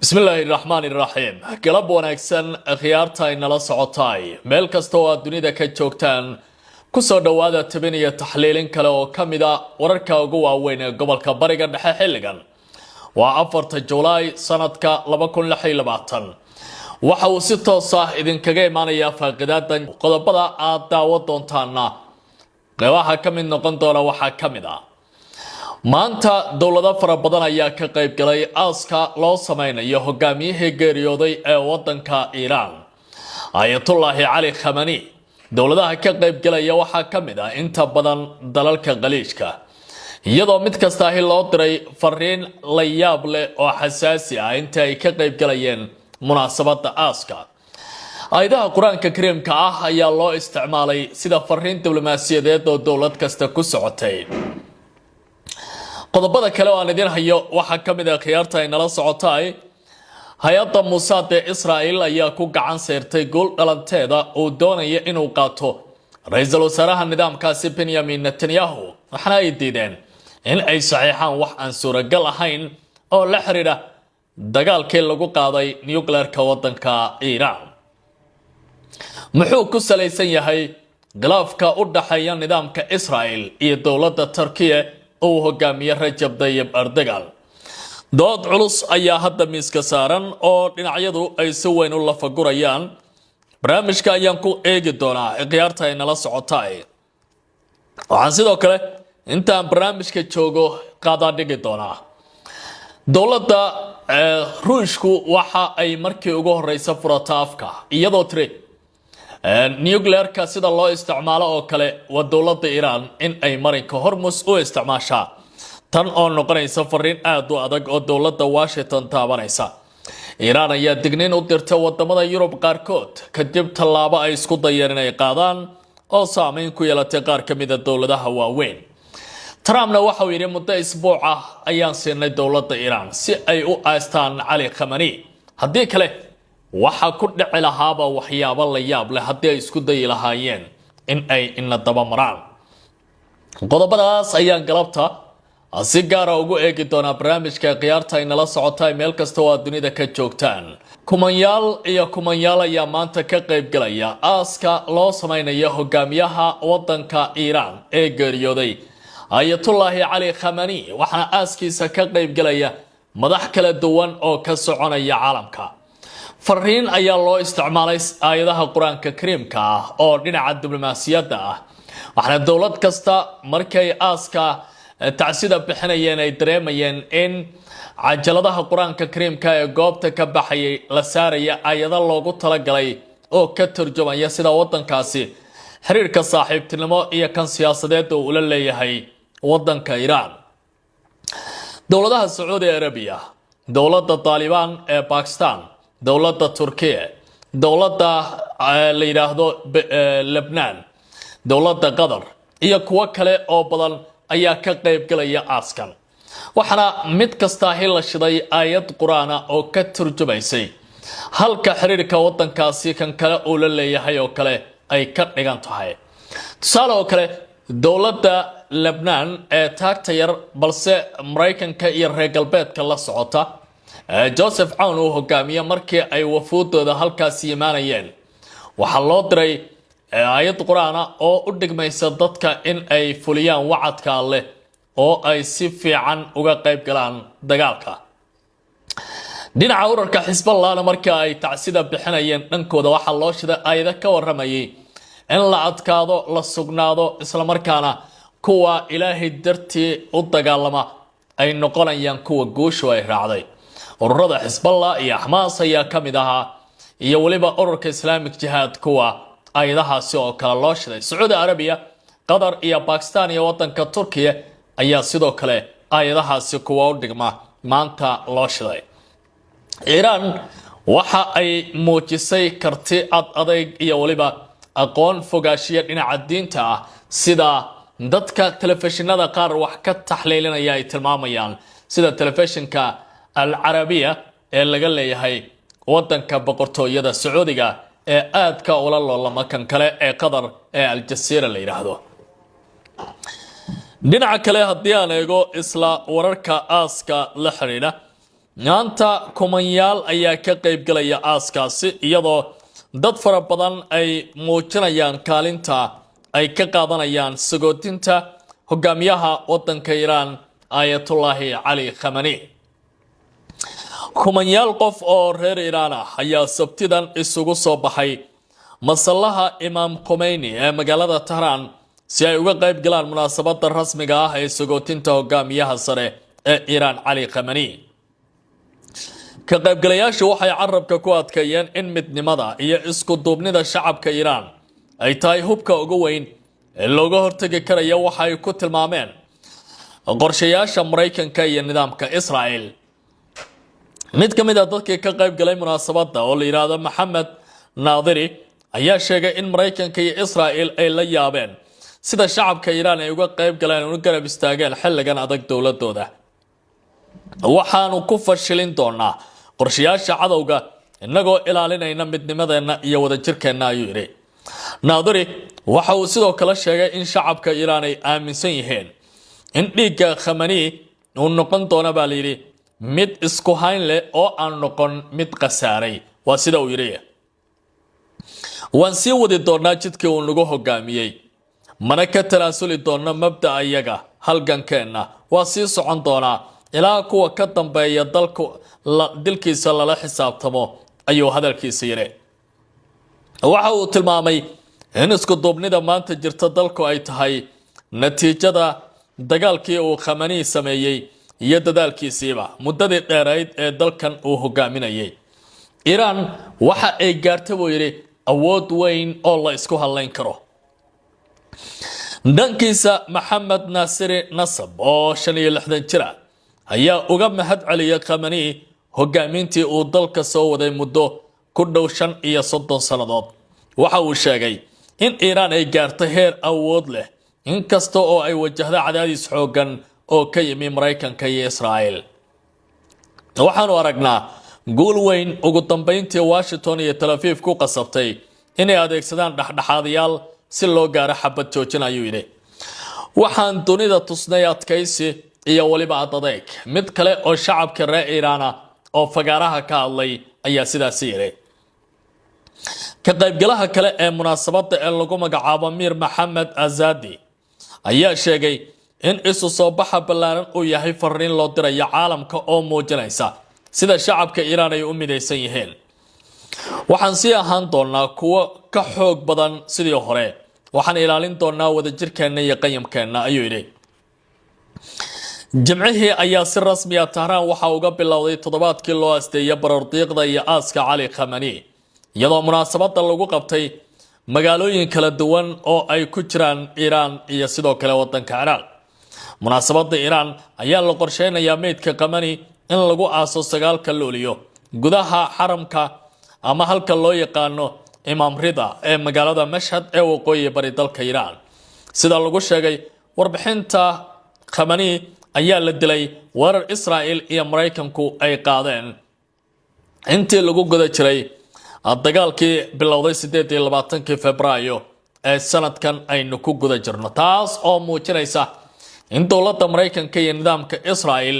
Bismillaahi raxmaani raxiim. Galab wanaagsan, khiyaarta ay nala socotaay, meel kasta oo aad dunida ka joogtaan, kusoo dhowaada tabin iyo taxliilin kale oo ka mid a wararka ugu waaweyn ee gobolka Bariga Dhexe. Xilligan waa 4-ta Julaay sanadka 2026. Waxa uu si toos ah idinkaga imaanayaa faaqidaada. Qodobada aad daawo doontaana qeybaha ka mid noqon doona waxaa ka mid ah: maanta dowlado fara badan ayaa ka qayb galay aaska loo sameynayo hogaamiyihii geeriyooday ee wadanka Iiraan, Ayatullaahi Cali Khamani. Dowladaha ka qaybgalaya waxaa ka mid ah inta badan dalalka Khaliijka, iyadoo mid kastaahi loo diray fariin la yaab leh oo xasaasi ah inta ay ka qaybgalayeen munaasabada aaska. Aayadaha Qur-aanka Kariimka ah ayaa loo isticmaalay sida fariin diblomaasiyadeed oo dowlad kasta ku socotay. Qodobada kale oo aan idiin hayo waxaa ka mid ah, khiyaarta ay nala socotaay, hay-adda Musaad ee Israel ayaa ku gacan seyrtay guul dhalanteeda uu doonaya inuu qaato ra-iisul wasaaraha nidaamkaasi Benyamin Netanyahu, waxaana ay diideen in ay saxiixaan wax aan suuragal ahayn oo la xidhiidha dagaalkii lagu qaaday nuclearka wadanka Iiraan. Muxuu ku salaysan yahay khilaafka u dhaxeeya nidaamka Israel iyo dowladda Turkiya uu hogaamiye Rajab Dayib Erdogan? Dood culus ayaa hadda miiska saaran oo dhinacyadu ay si weyn u lafagurayaan. Barnaamijka ayaan ku eegi doonaa, khiyaarta ay nala socotaay. Waxaan sidoo kale intaan barnaamijka joogo qaadaa dhigi doonaa: dowladda Ruushku waxa ay markii ugu horeysa furata afka, iyadoo tiri nuclearka sida loo isticmaalo oo kale waa dowladda Iiraan in ay marinka Hormus u isticmaashaa, tan oo noqonaysa fariin aada u adag oo dowladda Washington taabanaysa. Iiraan ayaa digniin u dirtay wadamada Yurub qaarkood kadib tallaabo ay isku dayeen inay qaadaan oo saameyn ku yeelatay qaar ka mida dowladaha waaweyn. Trumpna waxauu yidhi: muddo isbuuc ah ayaan siinay dowladda Iiraan si ay u aastaan Cali Khamani, haddii kale waxaa ku dhici lahaaba waxyaabo la yaab leh haddii ay isku dayi lahaayeen in ay ina daba maraan. Qodobadaas ayaan galabta si gaara ugu eegi doonaa barnaamijka. Khiyaarta ay nala socota, meel kasta oo aad dunida ka joogtaan, kumanyaal iyo kumanyaal ayaa maanta ka qaybgalaya aaska loo samaynayo hogaamiyaha wadanka Iiraan ee geeriyooday, Ayatullaahi Cali Khamani, waxaana aaskiisa ka qaybgalaya madax kala duwan oo ka soconaya caalamka. Fariin ayaa loo isticmaalay aayadaha Qur-aanka Kariimka ah oo dhinaca diblomaasiyadda ah, waxaana dowlad kasta markay aaska tacsida bixinayeen ay dareemayeen in cajaladaha Qur-aanka Kariimka ee goobta ka baxayay la saaraya aayado loogu talagalay oo ka turjumaya sida wadankaasi xiriirka saaxiibtinimo iyo kan siyaasadeed uu ula leeyahay wadanka Iiraan. Dowladaha Sacuudi Arabiya, dowladda Taalibaan ee Bakistan, dowladda Turkiya, dowladda la yidhaahdo Lebnaan, dowladda Qatar iyo kuwo kale oo badan ayaa ka qaybgalaya aaskan, waxaana mid kastaahi la shiday aayad Qur-aana oo ka turjumaysay halka xiriirka wadankaasi kan kale uu la leeyahay oo kale ay ka dhigan tahay. Tusaale oo kale, dowladda Lebnaan ee taagta yar balse Maraykanka iyo reer galbeedka la socota, Joseph Cawn uu hogaamiye, markii ay wafuudooda halkaasi imaanayeen waxaa loo diray aayad Qur-aana oo u dhigmaysa dadka in ay fuliyaan wacadka Alleh oo ay si fiican uga qayb galaan dagaalka. Dhinaca ururka Xisballahna, markii ay tacsida bixinayeen, dhankooda waxaa loo shiday aayado ka waramayay in la adkaado, la sugnaado, islamarkaana kuwa Ilaahay dartii u dagaalama ay noqonayaan kuwa guushu ay raacday. Ururada Xisballah iyo Xamaas ayaa ka mid ahaa, iyo weliba ururka Islamic Jihaad, kuwa aayadahaasi oo kale loo shiday. Sacuudi Arabiya, Qatar iyo Bakistan iyo wadanka Turkiya ayaa sidoo kale aayadahaasi kuwa u dhigma maanta loo shiday. Iiraan waxa ay muujisay karti ad adayg iyo weliba aqoon fogaashiya dhinaca diinta ah, sida dadka telefishinada qaar wax ka taxliilinaya ay tilmaamayaan, sida telefishinka Al Carabiya ee laga leeyahay wadanka Boqortooyada Sacuudiga ee aadka ula loolama kan kale ee Qatar ee Al-Jasiira la yidhaahdo. Dhinaca kale, haddii aan eego isla wararka aaska la xidhiidha Maanta kumanyaal ayaa ka qaybgalaya aaskaasi, iyadoo dad fara badan ay muujinayaan kaalinta ay ka qaadanayaan sagootinta hogaamiyaha wadanka Iiraan, Aayatullaahi Cali Khamani. Kumanyaal qof oo reer Iiraan ah ayaa Sabtidan isugu soo baxay masallaha Imaam Khomeyni ee magaalada Tahraan si ay uga qayb galaan munaasabada rasmiga ah ee sagootinta hogaamiyaha sare ee Iiraan, Cali Khamani. Ka qaybgalayaashu waxay carabka ku adkeeyeen in midnimada iyo isku duubnida shacabka Iiraan ay tahay hubka ugu weyn ee looga hortegi karaya waxa ay ku tilmaameen qorshayaasha Maraykanka iyo nidaamka Israel. Mid ka mid ah dadkii ka qayb galay munaasabadda oo la yidhaahdo Maxamed Naadiri ayaa sheegay in Maraykanka iyo Israel ay la yaabeen sida shacabka Iiraan ay uga qayb galeen una garab istaageen xilligan adag dowladooda. "Waxaanu ku fashilin doonaa qorshayaasha cadowga innagoo ilaalinayna midnimadeenna iyo wadajirkeenna," ayuu yidhi Naadiri. Waxa uu sidoo kale sheegay in shacabka Iiraan ay aaminsan yihiin in dhiigga Khamani uu noqon doono, baa layidhi, mid isku hayn leh oo aan noqon mid khasaaray. Waa sida uu yidhi: "Waan sii wadi doonaa jidkii uu nagu hogaamiyey, mana ka tanaasuli doonno mabda'a iyaga. Halgankeenna waa sii socon doonaa ilaa kuwa ka dambeeya dalku dilkiisa lala xisaabtamo," ayuu hadalkiisa yidhi. Waxa uu tilmaamay in isku duubnida maanta jirta dalku ay tahay natiijada dagaalkii uu Khamanii sameeyey iyo dadaalkiisiiba muddadii dheerayd ee dalkan uu hogaaminayay. Iiraan waxa ay gaarta, buu yidhi, awood weyn oo la isku hadlayn karo. Dhankiisa, Maxamed Naasiri Nasab oo 65 jira ayaa uga mahad celiyay Khamani hogaamintii uu dalka soo waday muddo ku dhow 35 sannadood. Waxa uu sheegay in Iiraan ay gaartay heer awood leh, inkasta oo ay wajahda cadaadis xooggan oo ka yimi Maraykanka iyo Israa'el. "Waxaanu aragnaa guul weyn ugu dambeyntii Washington iyo Tel Aviv ku qasabtay inay adeegsadaan dhexdhexaadayaal si loo gaaro xabad joojin," ayuu yidhi. "Waxaan dunida tusnay adkaysi iyo weliba adadeyg." Mid kale oo shacabka reer Iiraana oo fagaaraha ka hadlay ayaa sidaasi yidhi. Ka qaybgalaha kale ee munaasabadda ee lagu magacaabo Miir Maxamed Azadi ayaa sheegay in isu soo baxa ballaaran uu yahay fariin loo dirayo caalamka oo muujinaysa sida shacabka Iiraan ay u midaysan yihiin. "Waxaan sii ahaan doonaa kuwo ka xoog badan sidii hore. Waxaan ilaalin doonaa wadajirkeenna iyo qayamkeenna," ayuu yidhi. Jimcihii ayaa si rasmiya Tahraan waxaa uga bilowday toddobaadkii loo asteeyay baroordiiqda iyo aaska Cali Khamani, iyadoo munaasabada lagu qabtay magaalooyin kala duwan oo ay ku jiraan Iiraan iyo sidoo kale wadanka Ciraaq. Munaasabada Iiraan ayaa la qorsheynayaa meydka Khamani in lagu aaso 9-ka Luuliyo gudaha xaramka ama halka loo yaqaano Imaam Rida ee magaalada Mashhad ee waqooyi bari dalka Iiraan. Sida lagu sheegay warbixinta, Khamani ayaa la dilay weerar Israa'el iyo Maraykanku ay qaadeen intii lagu guda jiray dagaalkii bilowday 28-kii Febraayo ee sanadkan aynu ku guda jirno, taas oo muujinaysa in dowladda Maraykanka iyo nidaamka Israa'el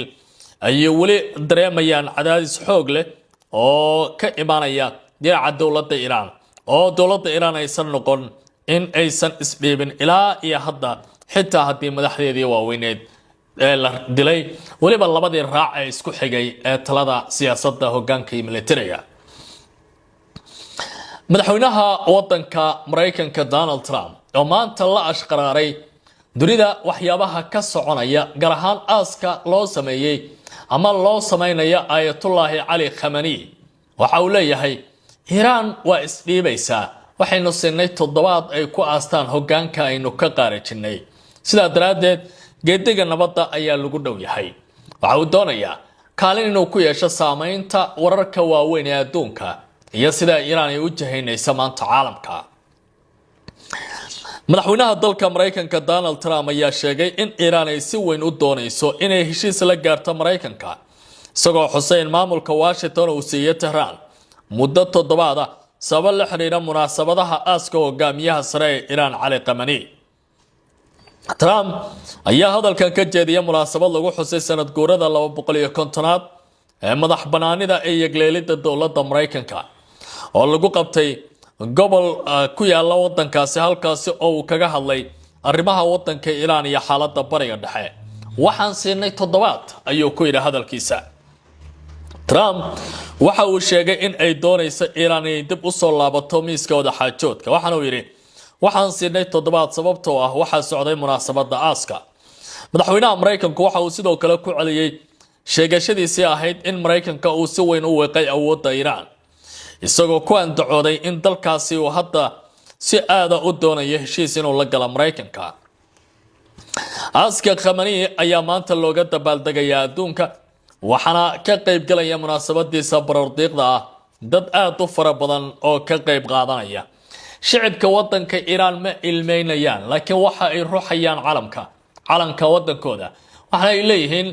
ay weli dareemayaan cadaadis xoog leh oo ka imaanaya dhinaca dowladda Iiraan, oo dowladda Iiraan aysan noqon in aysan isdhiibin ilaa iyo hadda, xitaa haddii madaxdeedii waaweyneed ee la dilay, weliba labadii raac ee isku xigay ee talada siyaasadda, hogaanka iyo militariga. Madaxweynaha wadanka Maraykanka Donald Trump oo maanta la ashqaraaray dunida waxyaabaha ka soconaya, gaar ahaan aaska loo sameeyey ama loo sameynaya Aayatullaahi Cali Khamani, waxa uu leeyahay Iiraan waa isdhiibaysaa. Waxaynu siinay toddobaad ay ku aastaan hogaanka aynu ka qaarajinay, sidaa daraaddeed geediga nabadda ayaa lagu dhow yahay. Waxa uu doonayaa kaalin inuu ku yeesho saameynta wararka waaweyn ee adduunka iyo sida Iiraan ay u jahaynaysa maanta caalamka. Madaxweynaha dalka Maraykanka Donald Trump ayaa sheegay in Iiraan ay si weyn u doonayso inay heshiis la gaarto Maraykanka, isagoo xusay in maamulka Washington uu siiyey Tehraan muddo toddobaada sabab la xiriira munaasabadaha aaska hogaamiyaha sare ee Iiraan, Cali Qamani. Trump ayaa hadalkan ka jeediyay munaasabad lagu xusay sanad guurada 250-aad ee madax banaanida ee yegleelidda dowladda Maraykanka oo lagu qabtay gobol ku yaala wadankaasi, halkaasi oo uu kaga hadlay arrimaha wadanka Iiraan iyo xaaladda Bariga Dhexe. "Waxaan siinay toddobaad," ayuu ku yidhi hadalkiisa. Trump waxa uu sheegay in ay doonayso Iiraan inay dib u soo laabato miiska wadaxaajoodka, waxaana uu yidhi: "Waxaan siinay toddobaad, sababtoo ah waxaa socday munaasabadda aaska madaxweynaha Maraykanku." Waxa uu sidoo kale ku celiyey sheegashadiisii ahayd in Maraykanka uu si weyn u weeqay awoodda Iiraan, isagoo ku andacooday in dalkaasi uu hadda si aada u doonayo heshiis inuu la galo Maraykanka. Aaska Khamani ayaa maanta looga dabaaldegayaa adduunka, waxaana ka qaybgalaya munaasabadiisa barordiiqda ah dad aada u fara badan oo ka qayb qaadanaya. Shicibka wadanka Iiraan ma ilmeynayaan, laakiin waxa ay ruxayaan calanka wadankooda, waxaana ay leeyihiin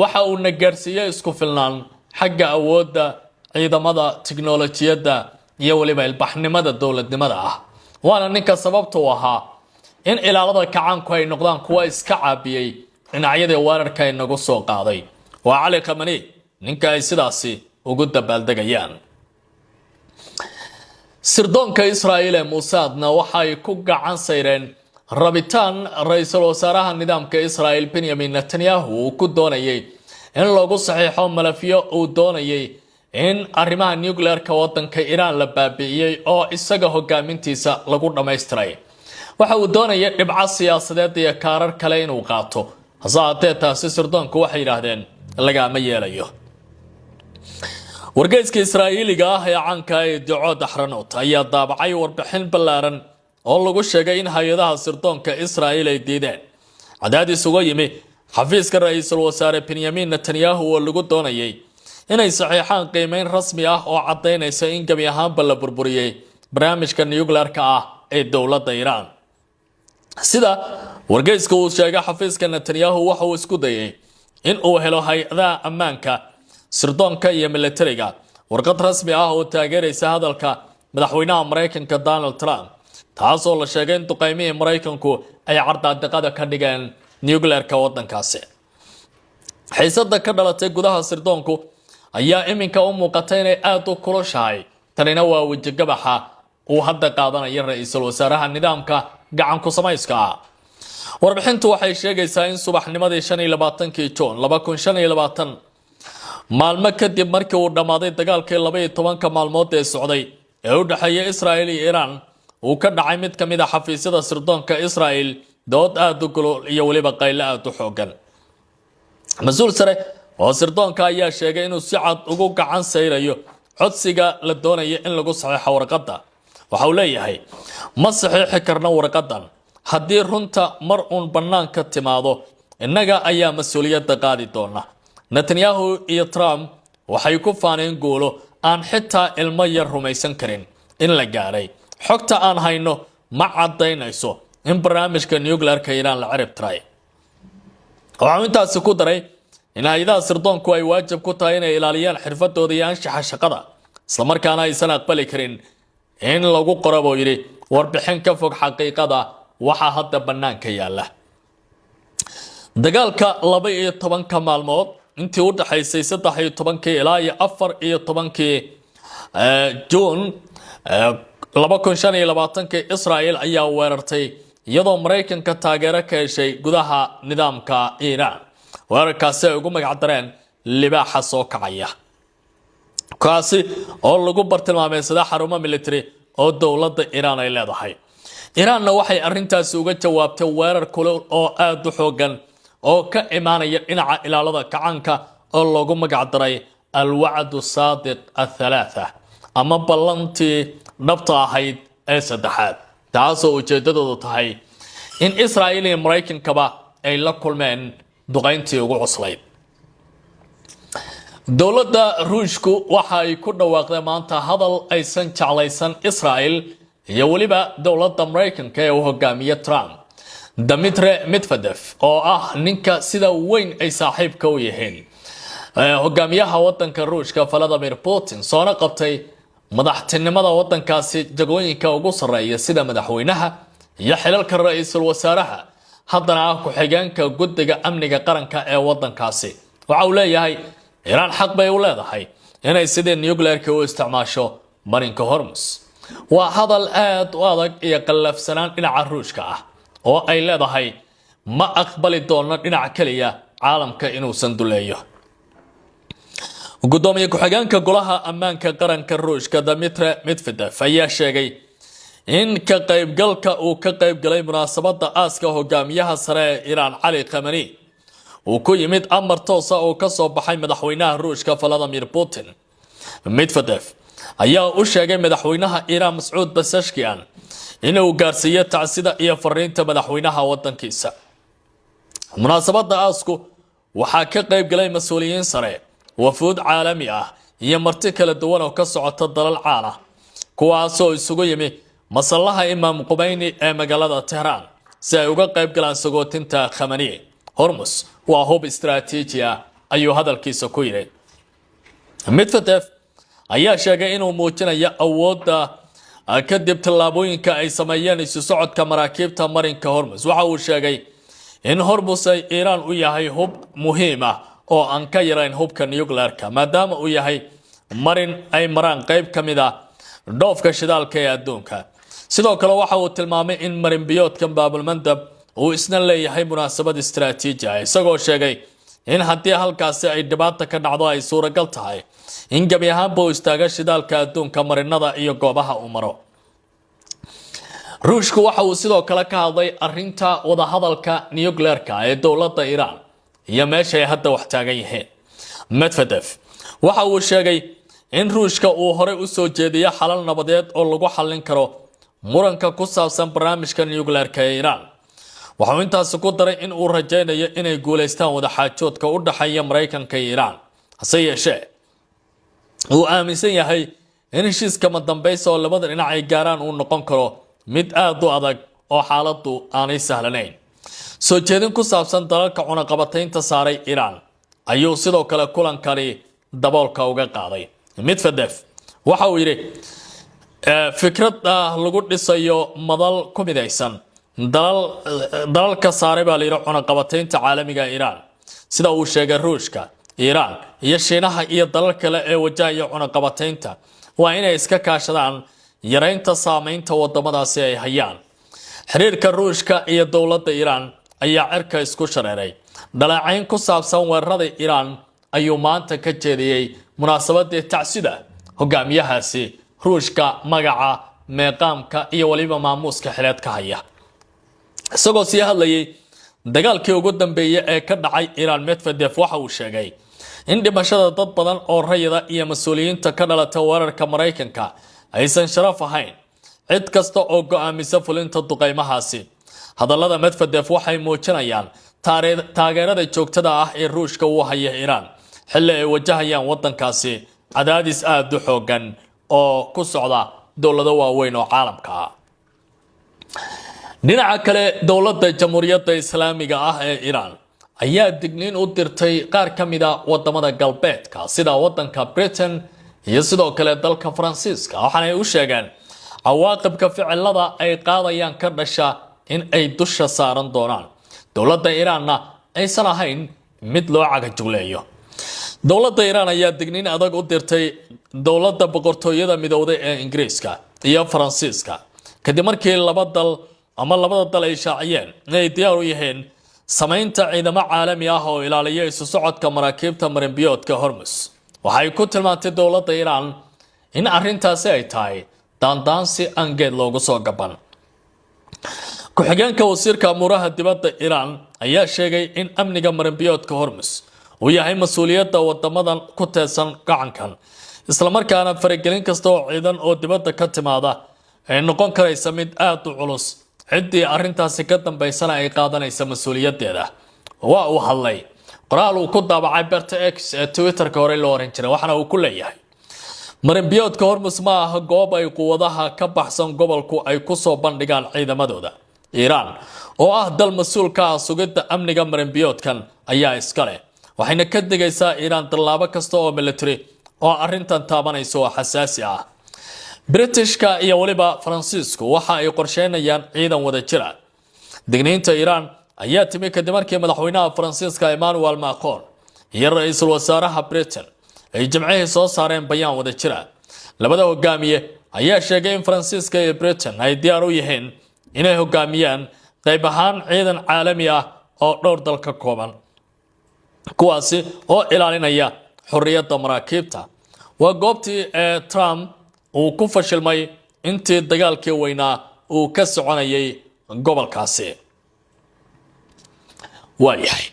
waxa uu na gaarsiiye isku filnaan xagga awoodda ciidamada, tiknolojiyadda iyo weliba ilbaxnimada dowladnimada ah, waana ninka sababta u ahaa in Ilaalada Kacaanku ay noqdaan kuwa iska caabiyey dhinacyadii weerarka inagu soo qaaday. Waa Cali Khamani ninka ay sidaasi ugu dabaaldegayaan. Sirdoonka Israa'iil ee Musaadna waxa ay ku gacan sayreen rabitaan ra-iisul wasaaraha nidaamka Israa'il Benyamin Netanyahu uu ku doonayay in lagu saxiixo malafyo uu doonayay in arrimaha nuclearka wadanka Iiraan la baabi'iyey oo isaga hogaamintiisa lagu dhammaystiray. Waxa uu doonayay dhibco siyaasadeed iyo kaarar kale inuu qaato, hase haatee taasi sirdoonku waxay yidhaahdeen lagama yeelayo. Wargeyska Israa'iiliga ah ee caanka ee Yediot Ahronot ayaa daabacay warbixin ballaaran oo lagu sheegay in hay-adaha sirdoonka Israa'iil ay diideen cadaadis uga yimi xafiiska ra-iisul wasaare Benyamin Netanyahu oo lagu doonayay inay saxiixaan qiimeyn rasmi ah oo caddaynaysa in gebi ahaanba la burburiyey barnaamijka nuclearka ah ee dowladda Iiraan. Sida wargeyska uu sheegay, xafiiska Netanyahu waxa uu isku dayay in uu helo hay-adaha ammaanka, sirdoonka iyo militariga warqad rasmi ah oo taageeraysa hadalka madaxweynaha Maraykanka Donald Trump, taasoo la sheegay in duqeymihii Maraykanku ay cardaadiqada ka dhigeen nuclearka wadankaasi. Xiisada ka dhalatay gudaha sirdoonku ayaa iminka u muuqata inay aada u kulushahay. Tanina waa wejigabaxa uu hadda qaadanayo ra-iisul wasaaraha nidaamka gacan ku samayska ah. Warbixintu waxay sheegaysaa in subaxnimadii 25-kii Juun 2025, maalmo kadib markii uu dhammaaday dagaalkii 12-ka maalmood ee socday ee u dhexeeya Israel iyo Iiraan, uu ka dhacay mid ka mid a xafiisyada sirdoonka Israel dood aada u gulul iyo weliba qaylo aada u xoogan. Mas-uul sare oo sirdoonka ayaa sheegay inuu si cad ugu gacan sayrayo codsiga la doonayo in lagu saxiixo warqadda. Waxa uu leeyahay: "Ma saxiixi karno warqaddan. Haddii runta mar uun bannaanka timaado, innaga ayaa mas-uuliyadda qaadi doona. Netanyahu iyo Trump waxay ku faaneen guulo aan xitaa ilmo yar rumaysan karin in la gaadhay. Xogta aan hayno ma caddaynayso in barnaamijka nuclearka Iiraan la cirib tiray." Waxau intaasi ku daray in hay-adaha sirdoonku ay waajib ku tahay inay ilaaliyaan xirfadooda iyo anshaxa shaqada, islamarkaana aysan aqbali karin in lagu qoro, buu yidhi, warbixin ka fog xaqiiqada waxaa hadda bannaanka yaalla. Dagaalka 12-ka maalmood intii u dhaxaysay 13-kii ilaa iyo 14-kii Juun 2025-kii, Israel ayaa weerartay iyadoo Maraykanka taageero ka heshay gudaha nidaamka Iiraan, weerarkaasi ay ugu magac dareen Libaaxa Soo Kacaya, kaasi oo lagu bartilmaameysada xarumo military oo dowladda Iiraan ay leedahay. Iiraanna waxay arrintaasi uga jawaabtay weerar kulul oo aada u xoogan oo ka imaanaya dhinaca Ilaalada Kacaanka oo loogu magac daray Alwacdu Saadiq Athalaatha ama Ballantii Dhabta Ahayd ee Saddexaad, taasoo ujeedadoodu tahay in Israa'iil iyo Maraykankaba ay la kulmeen duqayntii ugu cuslayd. Dowladda Ruushku waxa ay ku dhawaaqday maanta hadal aysan jeclaysan Israel iyo weliba dowladda Maraykanka ee uu hogaamiye Trump. Dmitri Medvedev, oo ah ninka sida weyn ay saaxiibka u yihiin hogaamiyaha wadanka Ruushka Vladimir Putin, soona qabtay madaxtinimada wadankaasi jagooyinka ugu sarreeya sida madaxweynaha iyo xilalka ra-iisul wasaaraha, haddana ah ku-xigeenka guddiga amniga qaranka ee wadankaasi, waxa uu leeyahay Iiraan xaq bay u leedahay inay sidii nuclearka u isticmaasho marinka Hormus. Waa hadal aad u adag iyo qallafsanaan dhinaca Ruushka ah oo ay leedahay ma aqbali doono dhinac keliya caalamka inuusan duleeyo. Gudoomiye ku-xigeenka Golaha Ammaanka Qaranka Ruushka, Dmitri Medvedev, ayaa sheegay in ka qaybgalka uu ka qaybgalay munaasabadda aaska hogaamiyaha sare ee Iiraan, Cali Khamani, uu ku yimid amar toosa oo ka soo baxay madaxweynaha Ruushka, Vladimir Putin. Medvedev ayaa u sheegay madaxweynaha Iiraan, Mascuud Pezeshkian, inuu gaarsiiyo tacsida iyo fariinta madaxweynaha wadankiisa. Munaasabadda aasku waxaa ka qayb galay mas-uuliyiin sare, wafuud caalami ah iyo marti kala duwan oo ka socota dalal caan ah, kuwaasoo isugu yimi masallaha Imaam Qumeyni ee magaalada Tehraan si ay uga qayb galaan sagootinta Khamani. Hormus waa hub istaraatiiji ah, ayuu hadalkiisa ku yidhi. Medvedev ayaa sheegay inuu muujinayo awoodda kadib tallaabooyinka ay sameeyeen isu socodka maraakiibta marinka Hormus. Waxa uu sheegay in Hormus ay Iiraan u yahay hub muhiim ah oo aan ka yarayn hubka nuclearka, maadaama uu yahay marin ay maraan qayb ka mid ah dhoofka shidaalka ee adduunka. Sidoo kale waxa uu tilmaamay in marinbiyoodkan Baabulmandab uu isna leeyahay munaasabad istaraatiiji ah, isagoo sheegay in haddii halkaasi ay dhibaata ka dhacdo ay suuragal tahay in gebi ahaanba uu istaago shidaalka adduunka marinada iyo goobaha uu maro. Ruushku waxa uu sidoo kale ka hadlay arinta wadahadalka nuclearka ee dowladda Iiraan iyo meesha ay hadda wax taagan yihiin. Medvedev waxa uu sheegay in Ruushka uu horey u soo jeediyo xalal nabadeed oo lagu xallin karo muranka ku saabsan barnaamijka nuclearka ee Iiraan. Waxauu intaasi ku daray in uu rajaynayo inay guulaystaan wadaxaajoodka u dhexeeya Maraykanka iyo Iiraan, hase yeeshee uu aaminsan yahay in heshiiskama dambaysa oo labada dhinac ay gaaraan uu noqon karo mid aada u adag oo xaaladdu aanay sahlanayn. Soo jeedin ku saabsan dalalka cunaqabataynta saaray Iiraan ayuu sidoo kale kulankani daboolka uga qaaday. Medvedev waxa uu yidhi fikrad lagu dhisayo madal ku midaysan dalalka saaray baa layidhi cunaqabataynta caalamiga Iiraan, sida uu sheegay Ruushka, Iiraan iyo Shiinaha iyo dalal kale ee wajahaya cunaqabataynta, waa inay iska kaashadaan yareynta saameynta wadamadaasi ay hayaan. Xiriirka Ruushka iyo dowladda Iiraan ayaa cirka isku shareeray. Dhaleecayn ku saabsan weerarada Iiraan ayuu maanta ka jeediyey munaasabadii tacsida hogaamiyahaasi Ruushka magaca, meeqaamka iyo weliba maamuuska xileed ka haya. Isagoo sii hadlayay dagaalkii ugu dambeeyey ee ka dhacay Iiraan, Medvedev waxa uu sheegay in dhimashada dad badan oo rayida iyo mas-uuliyiinta ka dhalata weerarka Maraykanka aysan sharaf ahayn cid kasta oo go-aamisa fulinta duqeymahaasi. Hadallada Medvedev waxay muujinayaan taageerada joogtada ah ee Ruushka uu haya Iiraan xilli ay wajahayaan waddankaasi cadaadis aada u xoogan oo ku socda dowlado waaweyn oo caalamka ah. Dhinaca kale, dowladda Jamhuuriyadda Islaamiga ah ee Iiraan ayaa digniin u dirtay qaar ka mida wadamada galbeedka, sida wadanka Britain iyo sidoo kale dalka Faransiiska, waxaana ay u sheegeen cawaaqibka ficilada ay qaadayaan ka dhasha in ay dusha saaran doonaan, dowladda Iiraanna aysan ahayn mid loo cagajugleeyo. Dowladda Iiraan ayaa digniin adag u dirtay dowladda Boqortooyada Midowday ee Ingiriiska iyo Faransiiska kadib markii laba dal ama labada dal ay shaaciyeen inay diyaar u yihiin samaynta ciidamo caalami ah oo ilaaliya isu socodka maraakiibta marinbiyoodka Hormus. Waxay ku tilmaantay dowladda Iiraan in arrintaasi ay tahay daandaansi aan geed loogu soo gaban. Ku-xigeenka wasiirka amuuraha dibadda Iiraan ayaa sheegay in amniga marinbiyoodka Hormus uu yahay mas-uuliyadda wadamadan ku teedsan gacankan, islamarkaana faragelin kasta oo ciidan oo dibadda ka timaada ay noqon karaysa mid aada u culus, ciddii arrintaasi ka dambaysana ay qaadanaysa mas-uuliyaddeeda. Waa uu hadlay qoraal uu ku daabacay barta X ee Twitterka horey loo oran jiray, waxaana uu ku leeyahay: "Marinbiyoodka Hormus ma aha goob ay quwadaha ka baxsan gobolku ay ku soo bandhigaan ciidamadooda. Iiraan oo ah dal mas-uul ka ah sugidda amniga marinbiyoodkan ayaa iska leh, waxayna ka digaysaa Iiraan tallaabo kasta oo military oo arrintan taabanaysa oo xasaasi ah. Britishka iyo weliba Faransiisku waxa ay qorsheynayaan ciidan wada jira." Digniinta Iiraan ayaa timi kadib markii madaxweynaha Faransiiska, Emmanuel Macron, iyo ra-iisul wasaaraha Britain ay Jimcihii soo saareen bayaan wada jira. Labada hogaamiye ayaa sheegay in Faransiiska iyo Britain ay diyaar u yihiin inay hogaamiyaan qayb ahaan ciidan caalami ah oo dhowr dal ka kooban, kuwaasi oo ilaalinaya xorriyadda maraakiibta. Waa goobtii ee Trump uu ku fashilmay intii dagaalkii weynaa uu ka soconayay gobolkaasi. Waayahay,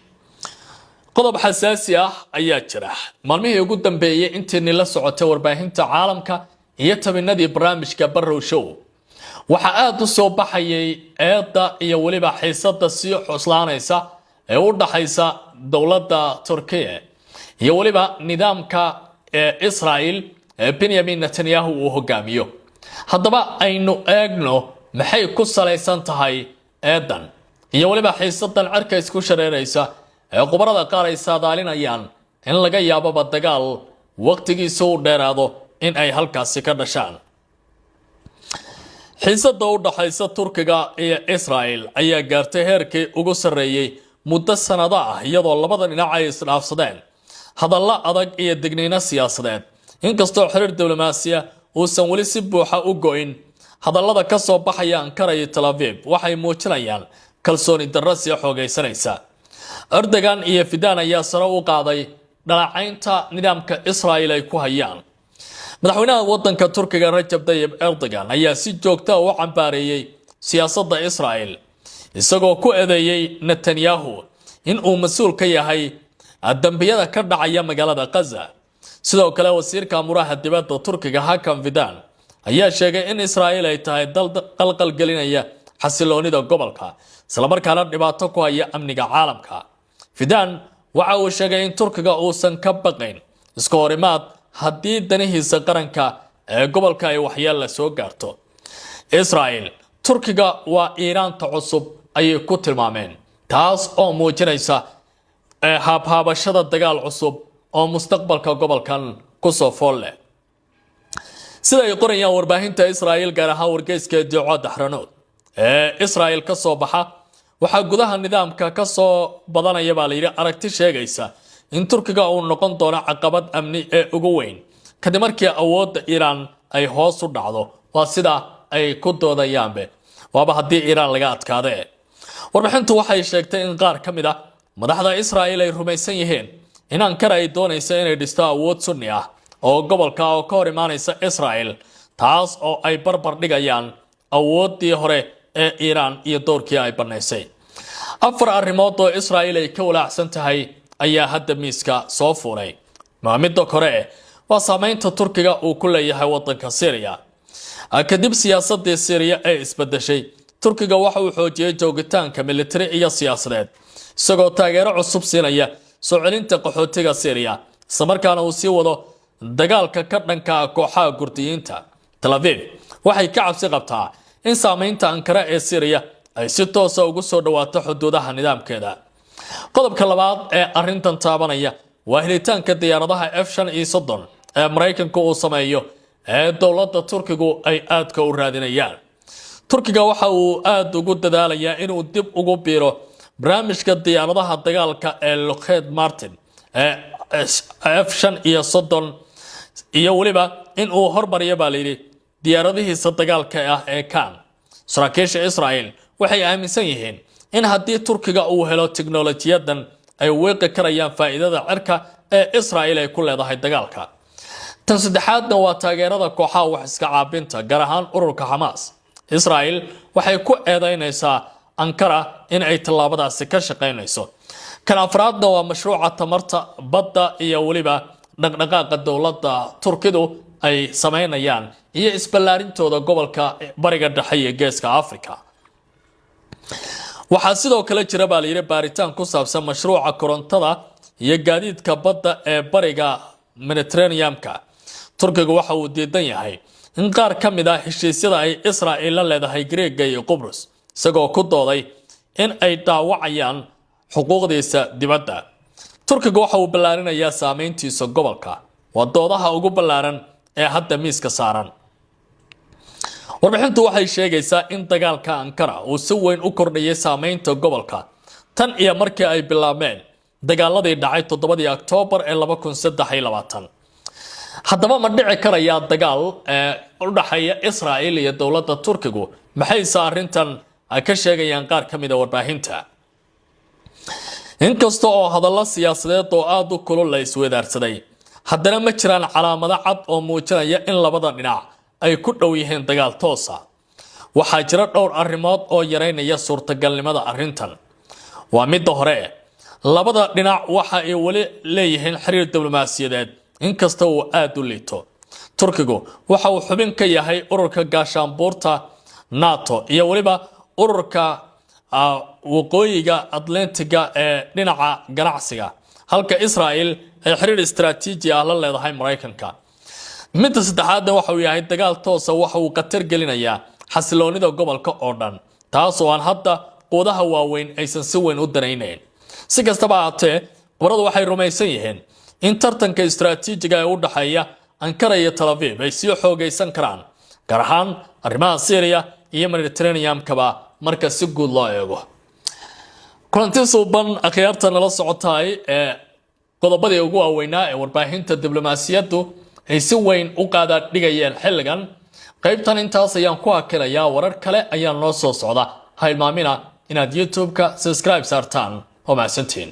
qodob xasaasi ah ayaa jira. Maalmihii ugu dambeeyey, intiini la socotay warbaahinta caalamka iyo tabinadii barnaamijka Barrow Show, waxaa aada u soo baxayay eedda iyo weliba xiisadda sii cuslaanaysa ee u dhaxaysa dowladda Turkiya iyo weliba nidaamka ee Israel ee Benyamin Netanyahu uu hogaamiyo. Haddaba aynu eegno maxay ku salaysan tahay eedan iyo weliba xiisadan cirka isku shareeraysa ee khubarada qaar ay saadaalinayaan in laga yaaboba dagaal waqtigiisa u dheeraado in ay halkaasi ka dhashaan. Xiisada u dhaxaysa Turkiga iyo Israel ayaa gaartay heerkii ugu sarreeyey muddo sanado ah, iyadoo labada dhinac ay isdhaafsadeen hadallo adag iyo digniino siyaasadeed. Inkastoo xiriir diblomaasiya uusan weli si buuxa u go'in, hadallada ka soo baxaya Ankara iyo Tel Aviv waxay muujinayaan kalsooni darro sii xoogaysanaysa. Erdogan iyo Fidan ayaa sare u qaaday dhaleecaynta nidaamka Israel ay ku hayaan. Madaxweynaha wadanka Turkiga, Rajab Dayib Erdogan, ayaa si joogta u cambaareeyey siyaasadda Israel, isagoo ku eedeeyey Netanyahu in uu mas-uul ka yahay dambiyada ka dhacaya magaalada Gaza. Sidoo kale, wasiirka amuraha dibadda Turkiga, Hakan Fidan, ayaa sheegay in Israel ay tahay dal qalqalgelinaya xasiloonida gobolka, islamarkaana dhibaato ku haya amniga caalamka. Fidan waxa uu sheegay in Turkiga uusan ka baqayn iska horimaad haddii danihiisa qaranka ee gobolka ay waxyeella soo gaarto. Israel Turkiga waa Iiraanta cusub, ayay ku tilmaameen, taas oo muujinaysa haabhaabashada dagaal cusub oo mustaqbalka gobolkan kusoo fool leh. Sida ay qorayaan warbaahinta Israel, gaar ahaan wargeyska Yediot Ahronot ee Israel ka soo baxa, waxaa gudaha nidaamka ka soo badanaya, baa layidhi, aragti sheegaysa in Turkiga uu noqon doono caqabad amni ee ugu weyn kadib markii awoodda Iiraan ay hoos u dhacdo. Waa sida ay ku doodayaanbe, waaba haddii Iiraan laga adkaade. Warbixintu waxay sheegtay in qaar ka mid ah madaxda Israel ay rumaysan yihiin in Ankara ay doonayso inay dhisto awood Sunni ah oo gobolka oo ka hor imaanaysa Israel, taas oo ay barbar dhigayaan awooddii hore ee Iiraan iyo doorkii ay bannaysay. Afar arrimood oo Israel ay ka walaacsan tahay ayaa hadda miiska soo fuulay. Midda kore waa saameynta Turkiga uu ku leeyahay wadanka Syriya. Kadib siyaasadii Syriya ee isbedeshay, Turkiga waxa uu xoojiyey joogitaanka militari iyo siyaasadeed, isagoo taageero cusub siinaya soo celinta qaxootiga Syriya, islamarkaana uu sii wado dagaalka ka dhanka ah kooxaha Kurdiyiinta. Tel Aviv waxay ka cabsi qabtaa in saameynta Ankara ee Syriya ay si toosa ugu soo dhawaato xuduudaha nidaamkeeda. Qodobka labaad ee arrintan taabanaya waa helitaanka diyaaradaha F-35 ee Maraykanka uu sameeyo ee dowladda Turkigu ay aadka u raadinayaan. Turkiga waxa uu aada ugu dadaalayaa inuu dib ugu biiro barnaamijka diyaaradaha dagaalka ee Lockheed Martin ee F-35, iyo weliba in uu hormariyo, baa layidhi, diyaaradihiisa dagaalka ah ee Kan. Saraakiisha Israel waxay aaminsan yihiin in haddii Turkiga uu helo tiknolojiyadan, ay weeqi karayaan faa'iidada cirka ee Israel ay ku leedahay dagaalka. Tan saddexaadna waa taageerada kooxaha wax iska caabinta, gaar ahaan ururka Xamaas. Israel waxay ku eedeynaysaa Ankara in ay tallaabadaasi ka shaqaynayso. Kan afraadna waa mashruuca tamarta badda iyo weliba dhaqdhaqaaqa dowladda Turkidu ay samaynayaan iyo isballaarintooda gobolka Bariga Dhexe iyo Geeska Africa. Waxaa sidoo kale jira, baa layidhi, baaritaan ku saabsan mashruuca korontada iyo gaadiidka badda ee bariga Mediterranean-ka. Turkigu waxa uu diidan yahay in qaar ka mid ah heshiisyada ay Israel la leedahay Greega iyo Qubrus, isagoo ku dooday in ay dhaawacayaan xuquuqdiisa dibadda. Turkiga waxa uu ballaarinayaa saameyntiisa gobolka. Waa doodaha ugu ballaaran ee hadda miiska saaran. Warbixintu waxay sheegaysaa in dagaalka Ankara uu si weyn u kordhayay saameynta gobolka tan iyo markii ay bilaabmeen Dagaaladii dhacay 7-dii Oktoobar ee 2023. Haddaba ma dhici karayaa dagaal ee u dhaxeeya Israel iyo dowladda Turkigu? Maxayse arrintan ka sheegayaan qaar ka mid ah warbaahinta? Inkasta oo hadallo siyaasadeed oo aada u kulul la isweydaarsaday, haddana ma jiraan calaamado cad oo muujinaya in labada dhinac ay ku dhow yihiin dagaal toosa. Waxaa jira dhowr arrimood oo yareynaya suurtagalnimada arrintan. Waa midda hore, labada dhinac waxa ay weli leeyihiin xiriir diblomaasiyadeed, inkasta uu aada u liito. Turkigu waxa uu xubin ka yahay ururka gaashaanbuurta NATO iyo weliba ururka Waqooyiga Atlantiga ee dhinaca ganacsiga, halka Israel ay xiriir istaraatiiji ah la leedahay Maraykanka. Midda saddexaadna waxa uu yahay, dagaal toosa waxa uu khatar gelinayaa xasiloonida gobolka oo dhan, taas oo aan hadda quwadaha waaweyn aysan si weyn u danaynayn. Si kastaba ahaatee, khubaradu waxay rumaysan yihiin in tartanka istaraatiijiga ee u dhexeeya Ankara iyo Tel Aviv ay sii xoogaysan karaan, gaar ahaan arrimaha Syria iyo Mediterranean-kaba marka si guud loo eego. Kulanti suuban, akhyaarta nala socotaay, ee qodobadii ugu waaweynaa ee warbaahinta diblomaasiyaddu ay si weyn u qaada dhigayeen xilligan, qaybtan intaas ayaan ku hakinayaa. Warar kale ayaa noo soo socda. Ha ilmaamina inaad YouTube-ka subscribe saartaan oo mahadsantiin.